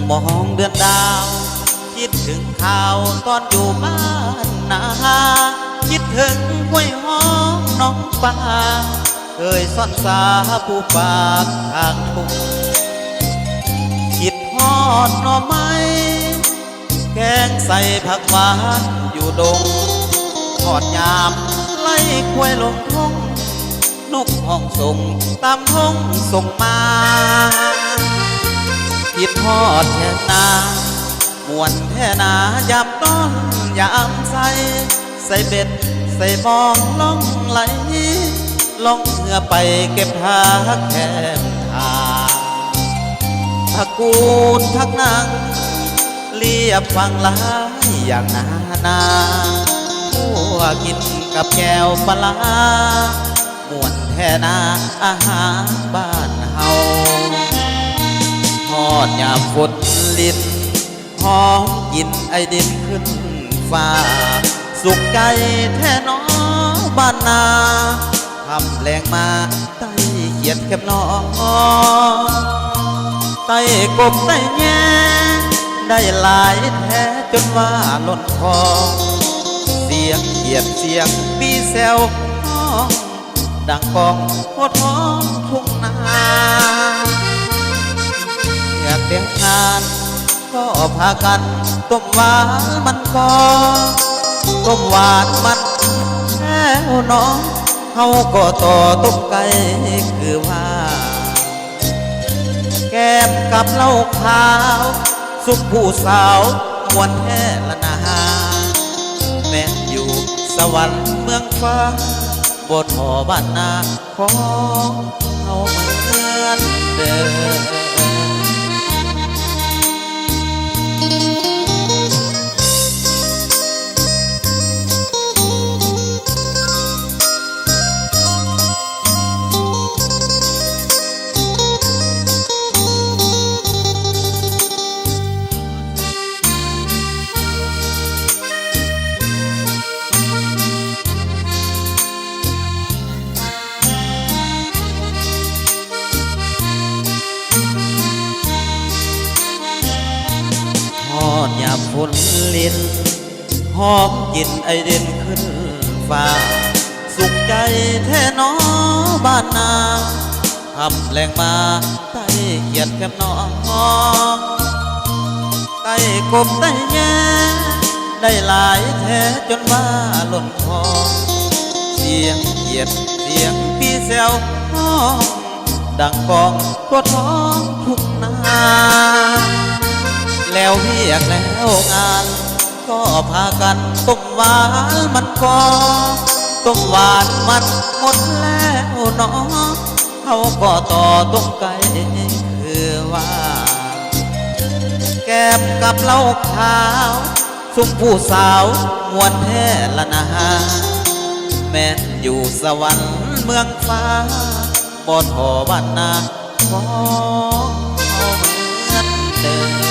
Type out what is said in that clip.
ມອງເດືອນດາວ ຄິດເຖິງຄາວຕອນຢູ່ບ້ານນາ ຄິດເຖິງຫ້ວຍຮອງໜອງປາ ເຄີຍສອນສາປູປາກທາງທົ່ງ ຄິດຮອດໜໍ່ໄມ້ ແກງໃສ່ຜັກຫວານຢູ່ດົງ ຮອດຍາມໄລ່ຄວາຍລົງທົ່ງ ນົກຮ້ອງສົ່ງຕາມທົ່ງສົ່ງມາ ຄິດຮອດແທ້ນາ ມ່ວນແທ້ນາ ຍາມຕອນຍາມໃສ ໃສ່ເບັດໃສ່ມອງລ່ອງໄຫຼ ລ່ອງເຮືອໄປເກັບຜັກແຄມທາ ຜັກກູດຜັກນາງ ລຽບຝັ່ງຫຼາຍຢ່າງນານາ ຂົ້ວກິນກັບແຈ່ວປາຫຼາ ມ່ວນແທ້ນາອາຫານບ້ານເຮົາ ຮອດຍາມຝົນລິນ ຫອມກິ່ນໄອດິນຂຶ້ນຟ້າ ສຸກໃຈແທ້ໜໍບ້ານນາ ຄ່ຳແລງມາໄຕ່ຂຽດແຄມໜອງ ໄຕ່ກົບໄຕ່ແຍ ໄດ້ຫຼາຍແທ້ຈົນວ່າລົ້ນຄອ ສຽງຂຽດສຽງປີແຊວຮ້ອງ ດັ່ງກ້ອງທົ່ວທ້ອງທົ່ງນາ ວຽກແຕ່ງງານ ກໍພາກັນຕົ້ມຫວານມັນກໍ ຕົ້ມຫວານມັນແລ້ວເນາະ ເຮົາກໍຕໍ່ຕົ້ມໄກ່ຄືວ່າ ແກ້ມກັບເຫຼົ້າຂາວ ຊຸມຜູ້ສາວມ່ວນແທ້ລະນາ ແມ່ນຢູ່ສະຫວັນເມືອງຟ້າ ບໍ່ທໍ່ບ້ານນາຂອງເຮົາເໝືອນເດີ. ຮອດຍາມຝົນລິນ ຫອມກິ່ນໄອດິນຂຶ້ນຟ້າ ສຸກໃຈແທ້ໜໍບ້ານນາ ຄ່ຳແລງມາໄຕ່ຂຽດແຄມໜອງ ໄຕ່ກົບໄຕ່ແຍ ໄດ້ຫຼາຍແທ້ຈົນວ່າລົ້ນຄອ ສຽງຂຽດສຽງປີແຊວຮ້ອງ ດັ່ງກ້ອງທົ່ວທ້ອງທຸກນາ ແລ້ວວຽກແລ້ວງານ ກໍພາກັນຕົ້ມຫວານມັນກໍ ຕົ້ມຫວານມັນໝົດແລ້ວເນາະ ເຮົາກໍຕໍ່ຕົ້ມໄກ່ຄືວ່າ ແກ້ມກັບເຫຼົ້າຂາວ ຊຸມຜູ້ສາວມ່ວນແທ້ລະນາ ແມ່ນຢູ່ສະຫວັນເມືອງຟ້າ ບໍ່ທໍ້ບ້ານນາຂອງເຮົາເໝືອນເດີ.